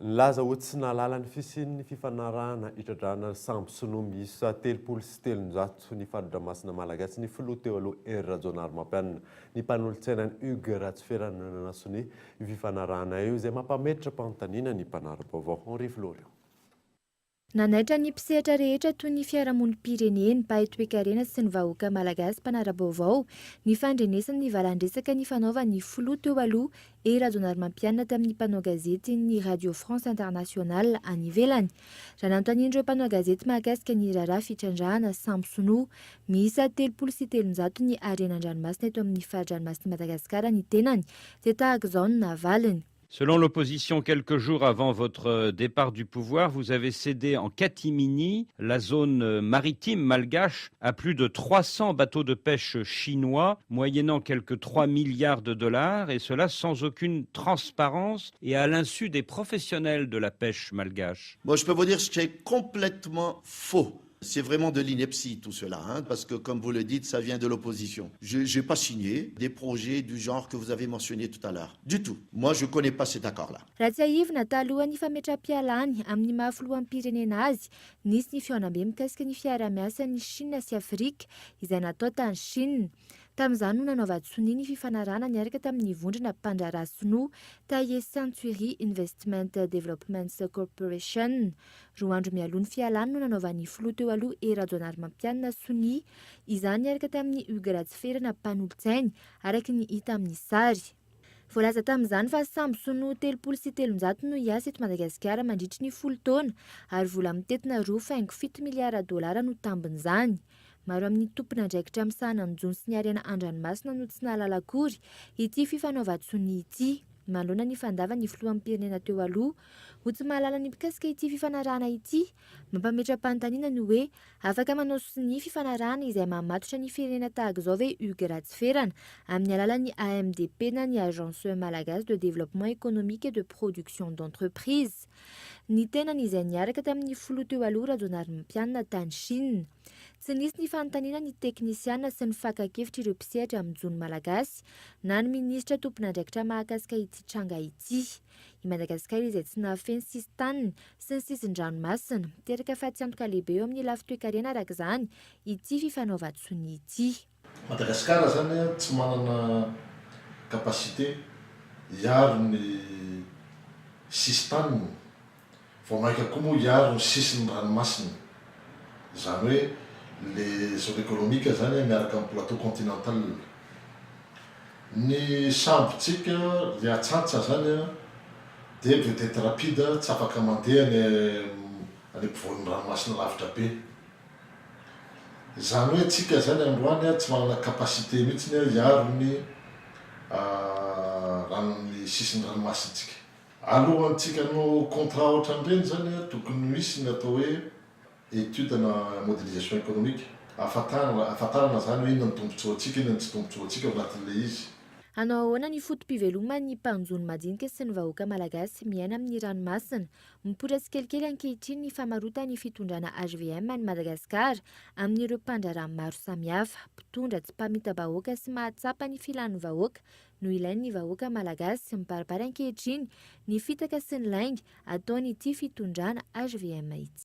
Nilaza ho tsy nahalala ny fisian'ny fifanarahana hitrandrahana sambo sinoa miisa 330 ny fari-dranomasina malagasy ny filoha teo aloha Hery Rajaonarimampianina. Ny mpanolotsainany Hugues Ratsiferana no nanasonia io fifanarahana io izay mampametra-panontaniana ny mpanara-baovao Henri Florian. Nanaitra ny mpisehatra rehetra toy ny fiarahamonim-pirenena, mpahay toekarena sy ny vahoaka malagasy mpanara-baovao ny fandrenesana ny valan-dresaka nifanaovan'ny filoha teo aloha Hery Rajaonarimampianina tamin'ny mpanao gazetin'ny Radio France Internationale any ivelany. Raha nanontanian'ireo mpanao gazety mahakasika ny raharaha fitrandrahana sambo sinoa miisa 330 ny harena an-dranomasina eto amin'ny fari-dranomasin'i Madagasikara ny tenany dia tahaka izao no navaliny. Selon l'opposition, quelques jours avant votre départ du pouvoir, vous avez cédé en catimini la zone maritime malgache à plus de 300 bateaux de pêche chinois, moyennant quelques 3 milliards de dollars, et cela sans aucune transparence et à l'insu des professionnels de la pêche malgache. Bon, je peux vous dire que c'est complètement faux. C'est vraiment de l'ineptie tout cela, hein, parce que comme vous le dites, ça vient de l'opposition. Je n'ai pas signé des projets du genre que vous avez mentionné tout à l'heure. Du tout. Moi, je ne connais pas cet accord-là. Raha tsiahivina, talohan'ny fametraham-pialany amin'ny maha filoham-pirenena azy, nisy ny fihaonambe mikasika ny fiarahamiasan'ny Chine sy Afrika izay natao tany Chine. Tamin'izany no nanaovan-tsonia ny fifanarahana niaraka tamin'ny vondrona mpandraharaha sinoa Taihe Century Investment Development Corporation. 2 andro mialoha ny fialany no nanaovan'ny filoha teo aloha Hery Rajaonarimampianina sonia izany niaraka tamin'ny Hugues Ratsiferana mpanolotsainy, araka ny hita amin'ny sary. Voalaza tamin'izany fa sambo sinoa 330 no hiasa eto Madagasikara mandritry ny 10 taona ary vola mitentina 2,7 miliara dolara no tambin'izany. Maro amin'ny tompon'andraikitra misahana ny jono sy ny harena an-dranomasina no tsy nahalala akory ity fifanaovan-tsonia ity. Manoloana ny fandavan'ny filoham-pirenena teo aloha ho tsy mahalala ny mikasika ity fifanarahana ity, mampametra-panontaniana ny hoe afaka manao sonia fifanarahana izay mamatotra ny firenena tahaka izao ve Hugues Ratsiferana amin'ny alalan'ny AMDP na ny Agence Malagasy de Développement Économique et de Production d'Entreprise, ny tenany izay niaraka tamin'ny filoha teo aloha Rajaonarimampianina tany Chine. Tsy nisy ny fanontaniana ny teknisiana sy ny fakan-kevitra ireo mpisehatra amin'ny jono malagasy na ny minisitra tompon'andraikitra mahakasika ity tranga ity. I Madagasikara izay tsy nahafehy ny sisin-taniny sy ny sisin-dranomasina. Miteraka fatiantoka lehibe eo amin'ny lafy toekarena araka izany ity fifanaovan-tsonia ity. Madagasikara zany tsy manana capacité hiaro ny sisin-taniny, vao mainka koa moa hiaro ny sisin'ny ranomasina, zany hoe le zone économique zany miaraka amin'ny plateau continental. Ny sambotsika le atsantsa zany de vedette rapide, tsy afaka mandeha any any ampovoan'ny ranomasina lavitra be. Zany hoe tsika zany androany tsy manana capacité mihitsy ny hiaro ny ranony sisin'ny ranomasintsika. Alohantsika no contrat ohatran'ireny zany, tokony misy ny atao hoe étude na modélisation économique ahafantarana zany hoe inona ny tombontsoantsika, inona ny tsy tombontsoantsika ao anatin'le izy. Hanao ahoana ny foto-piveloman'ny mpanjono madinika sy ny vahoaka malagasy miaina amin'ny ranomasina? Mipoitra tsikelikely ankehitriny ny famarotan'ny fitondrana HVM any Madagasikara amin'ireo mpandraharaha maro samihafa. Mpitondra tsy mpamita-bahoaka sy mahatsapa ny filan'ny vahoaka no ilain'ny vahoaka malagasy. Mibaribary ankehitriny ny fitaka sy ny lainga ataon'ity fitondrana HVM ity.